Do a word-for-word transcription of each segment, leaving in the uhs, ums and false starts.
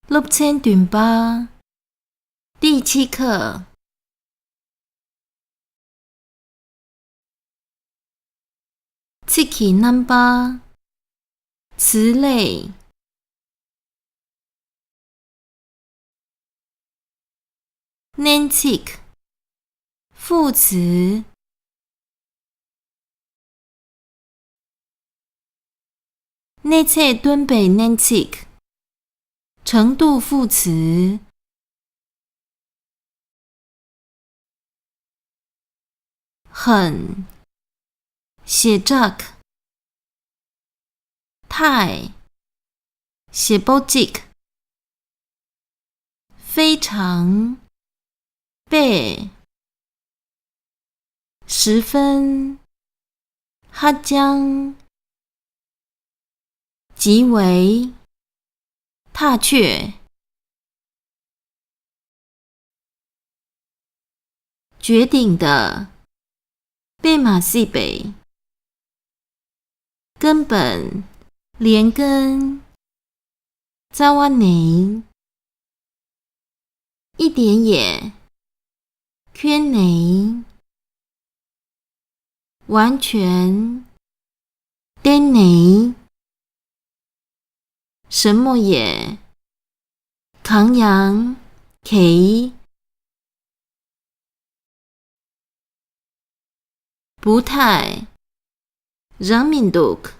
སློབ་ཚན་བདུན་པ། 第七课། ཚིག་གི་རྣམ་པ། 词类། སྣོན་ཚིག副词། གནས་ཚད་སྟོན་པའི་སྣོན་ཚིག程度副词། 很། ཞེ་དྲག太། ཞེ་པོ་ཅིག非常། པས།十分། ཧ་ཅང་། 极为། 的确。决定的。པས་མ་བརྩིས་པའི།根本། 连根། རྩ་བ་ནས། 一点也། ཁྱོན་ནས། 完全། གཏན་ནས། 什么也། གང་ཡང་། གའི། 不太། རང་མི་འདུག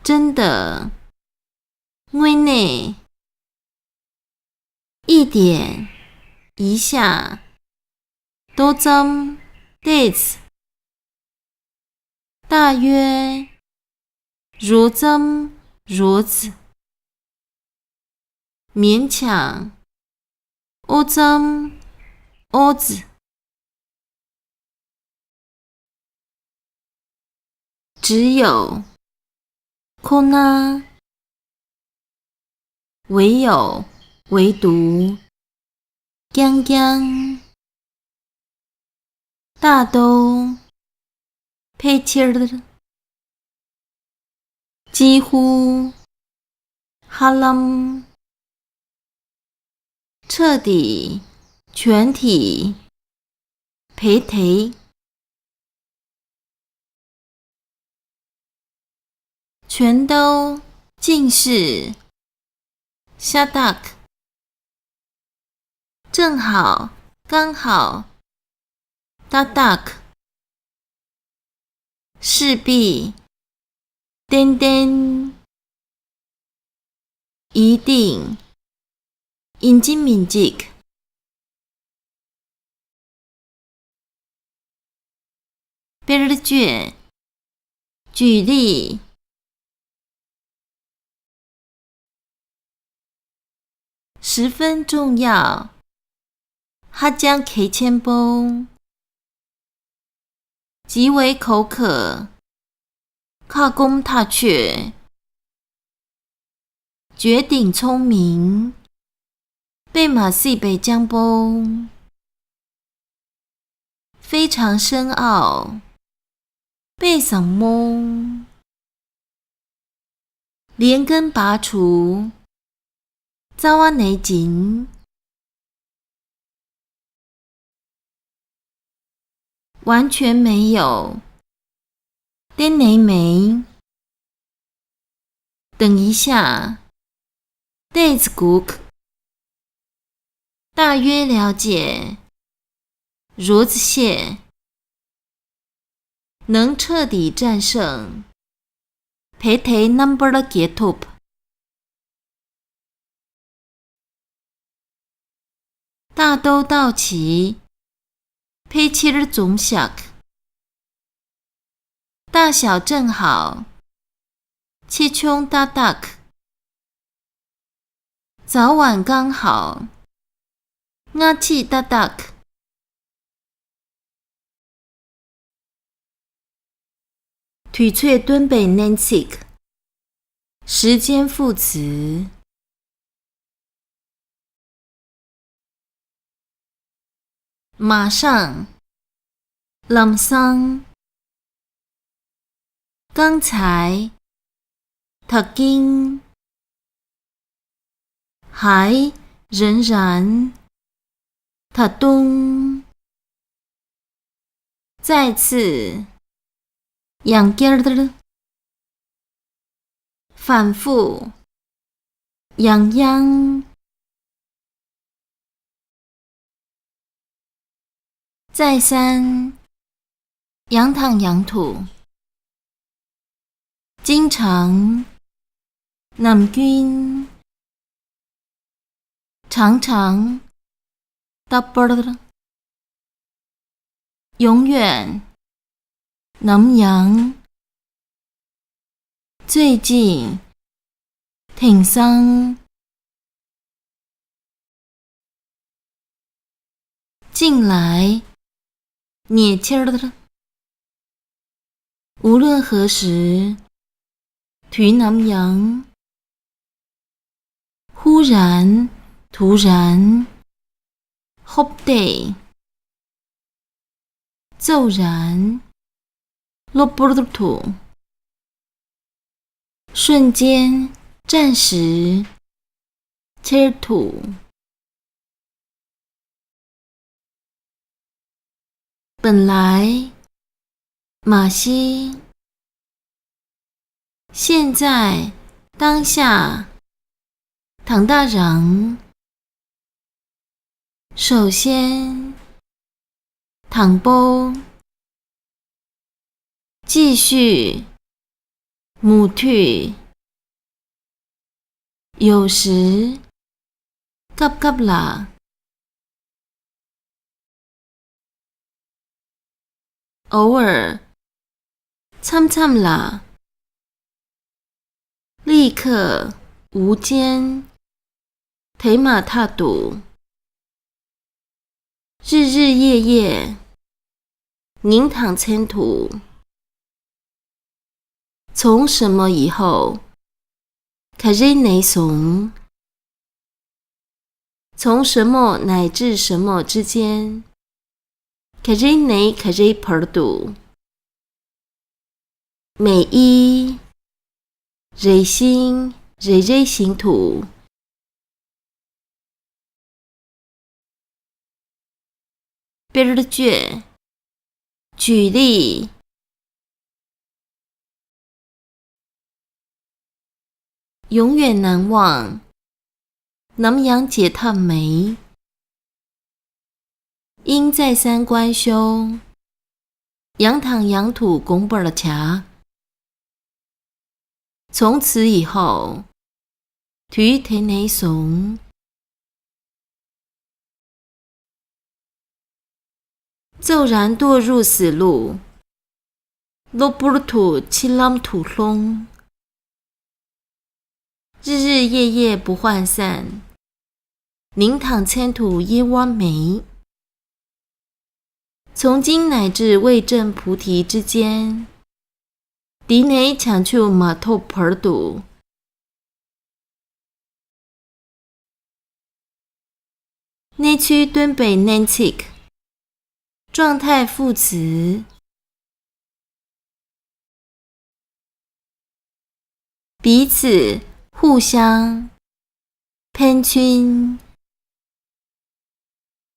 真的། དངོས་གནས། 一点། 一下། ཏོག་ཙམ། ཏོག་ཙམ། 大约། རོབ་ཙམ། རོབ་ཙམ། 勉强། ཨོ་ཙམ། ཨོ་ཙམ། 只有། ཁོ་ན། 唯有། 唯独། རྐྱང་རྐྱང་། 大都། ཕལ་ཆེར། 几乎། ཧ་ལམ། 彻底། 全体། བས་དེ།全都。尽是。 ཤ་སྟག正好。刚好。ཏག་ཏག势必。ཏན་ཏན། 一定། ཡིན་གཅིག་མིན་གཅིག་དཔེར་བརྗོད། 举例། 十分重要。ཧ་ཅང་གལ་ཆེན་པོ། 极为口渴。ཁ་སྐོམ་ཐག་ཆོད།绝顶聪明། དཔེ་མ་སྲིད་པའི་སྤྱང་པོ། 非常深奥། དཔེ་ཟབ་མོ། 连根拔除། རྩ་བ་ནས་འབྱིན། 完全没有。གཏན་ནས་མེད། 等一下。ཏོག་ཙམ་སྒུག 大约了解。རོབ་ཙམ་ཤེས། 能彻底战胜། བས་དེ་རྣམ་པར་རྒྱལ་ཐུབ། 大都到齐། ཕལ་ཆེར་འཛོམས་ཤག 大小正好། ཆེ་ཆུང་ཏག་ཏག早晚刚好། སྔ་ཕྱི་ཏག་ཏག་དུས་ཚོད་སྟོན་པའི་སྣོན་ཚིག 时间副词。 马上。ལམ་སང་། 刚才། ད་གིན། 还，仍然，ད་དུང། 再次，ཡང་བསྐྱར། 反复，ཡང་ཡང། 再三，ཡང་དང་ཡང་དུ། 经常，ནམ་རྒྱུན། 常常，ད་བར། 永远，ནམ་ཡང་། 最近，དེང་སང་། 近来，ཉེ་ཆར། 无论何时，དུས་ནམ་ཡང་། 忽然，突然，ཧོབ་སྟེ། 骤然，གློ་བུར་དུ། 瞬间，暂时，ཆེད་དུ། 本来，མ་གཞི། 现在，当下，ད་ལྟ་རང་། 首先，དང་པོ། 继续，མུ་མཐུད། 有时，སྐབས་སྐབས་ལ། 偶尔，མཚམས་མཚམས་ལ། 立刻，无间，དེ་མ་ཐག་ཏུ། 日日夜夜，ཉིན་དང་མཚན་དུ། 从什么以后，ག་རེ་ནས་བཟུང་། 从什么乃至什么之间，ག་རེ་ནས་ག་རེའི་བར་དུ། 每一，རེ་ཞིག་རེ་རེ་བཞིན་དུ། 比如说，举例。 永远难忘，ནམ་ཡང་བརྗེད་ཐབས་མེད། 应再三观修，ཡང་དང་ཡང་དུ་བསྒོམ་པར་བྱ། 从此以后，དུས་དེ་ནས་བཟུང་། 骤然堕入死路，གློ་བུར་དུ་འཆི་ལམ་དུ་ལྷུང་། 日日夜夜不涣散，ཉིན་དང་མཚན་དུ་གཡེལ་བ་མེད། 从今乃至未证菩提之间，འདི་ནས་བྱང་ཆུབ་མ་ཐོབ་བར་དུ། གནས་ཚུལ་སྟོན་པའི་གནས་ཚིག 状态副词。 彼此，互相，ཕན་ཚུན།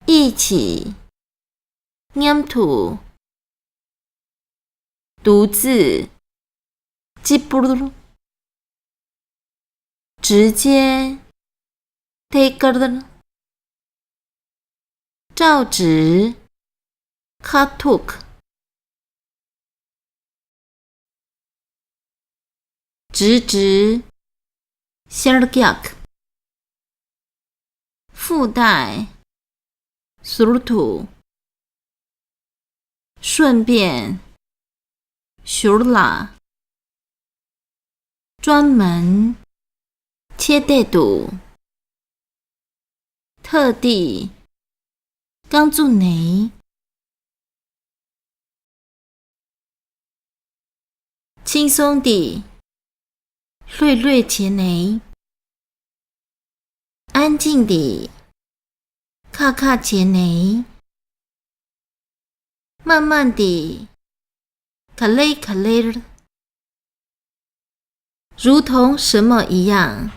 一起，མཉམ་དུ། 独自，གཅིག་པུར། 直接，ཐད་ཀར། 照直，ཁ་ཐུག 直直，ཤར་རྒྱག 附带，ཟུར་དུ། 顺便，ཞོར་ལ། 专门，ཆེད་དུ། 特地，རྐང་བཙུགས་ནས། 轻松地，ལྷོད་ལྷོད་བྱས་ནས། 安静地，ཁ་ཁ་བྱས་ནས། 慢慢地，ག་ལེ་ག་ལེར། 如同什么一样，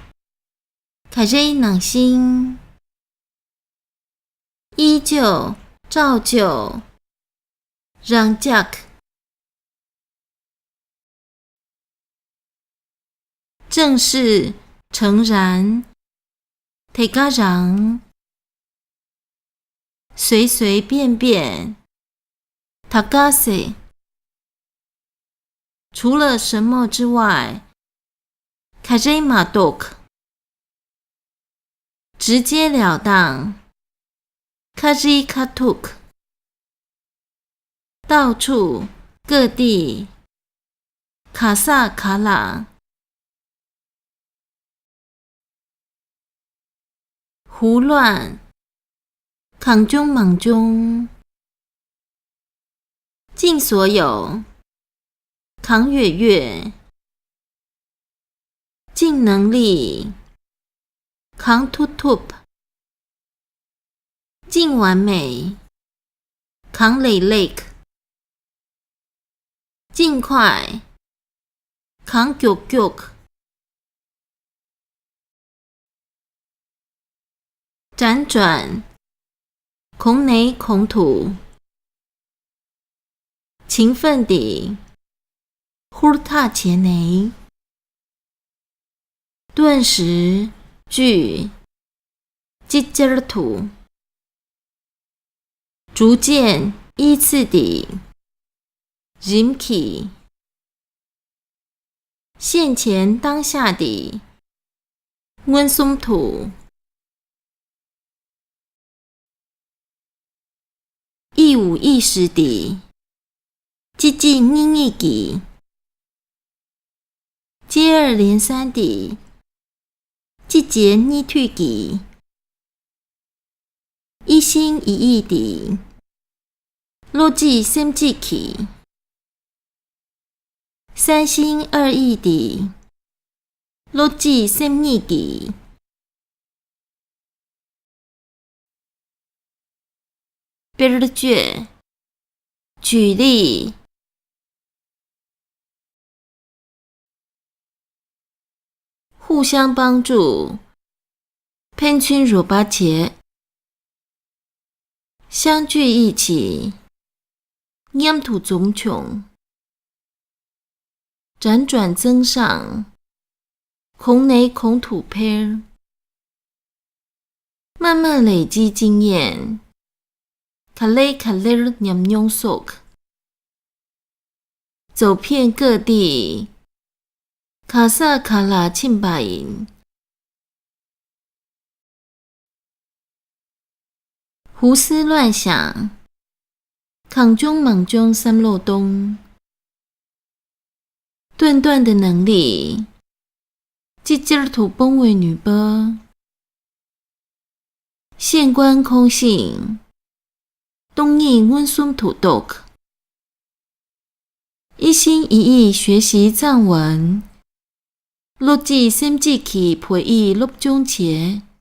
ག་རེ་ནང་བཞིན། 依旧、照旧、རང་འཇགས། 正式、诚然、དེ་ག་རང་། 随随便便、ད་ག་སེ། 除了什么之外，ག་རེ་མ་གཏོགས། 直截了当，ག་རེ་ག་ཐུག། 到处、各地、ག་ས་ག་ལ། 胡乱、གང་བྱུང་མང་བྱུང། 尽所有、གང་ཡོད་ཡོད། 尽能力、གང་ཐུབ་ཐུབ། 尽完美、གང་ལེགས་ལེགས། 尽快、གང་མགྱོགས་མགྱོགས། 辗转、གོང་ནས་གོང་དུ། 勤奋地、ཧུར་ཐག་བྱས་ནས། 顿时、即、ཅིག་ཅར་དུ། 逐渐、依次地、རིམ་གྱིས། 现前当下地、མངོན་སུམ་དུ། 一五一十地、གཅིག་གཅིག་གཉིས་གཉིས་ཀྱིས། 接二连三地、གཅིག་རྗེས་གཉིས་མཐུད་ཀྱིས། 一心一意地、བློ་གཅིག་སེམས་གཅིག་གིས། 三心二意地、བློ་གཅིག་སེམས་གཉིས་ཀྱིས། 比如说、举例。 互相帮助、ཕན་ཚུན་རོགས་པ་བྱས། 相聚一起、མཉམ་དུ་འཛོམས་བྱུང་། 辗转增上、གོང་ནས་གོང་དུ་འཕེལ། 慢慢累积经验、ག་ལེ་ག་ལེར་ཉམས་མྱོང་གསོག། 走遍各地、ག་ས་ག་ལ་ཕྱིན་པ་ཡིན། 胡思乱想、གང་བྱུང་མང་བྱུང་བསམ་བློ་གཏོང་། 顿断的能力、ཅིག་ཅར་དུ་སྤོང་བའི་ནུས་པ། 现观空性、སྟོང་ཉིད་མངོན་སུམ་དུ་རྟོགས། 一心一意学习藏文、བློ་གཅིག་སེམས་གཅིག་གིས་བོད་ཡིག་སློབ་སྦྱོང་བྱས།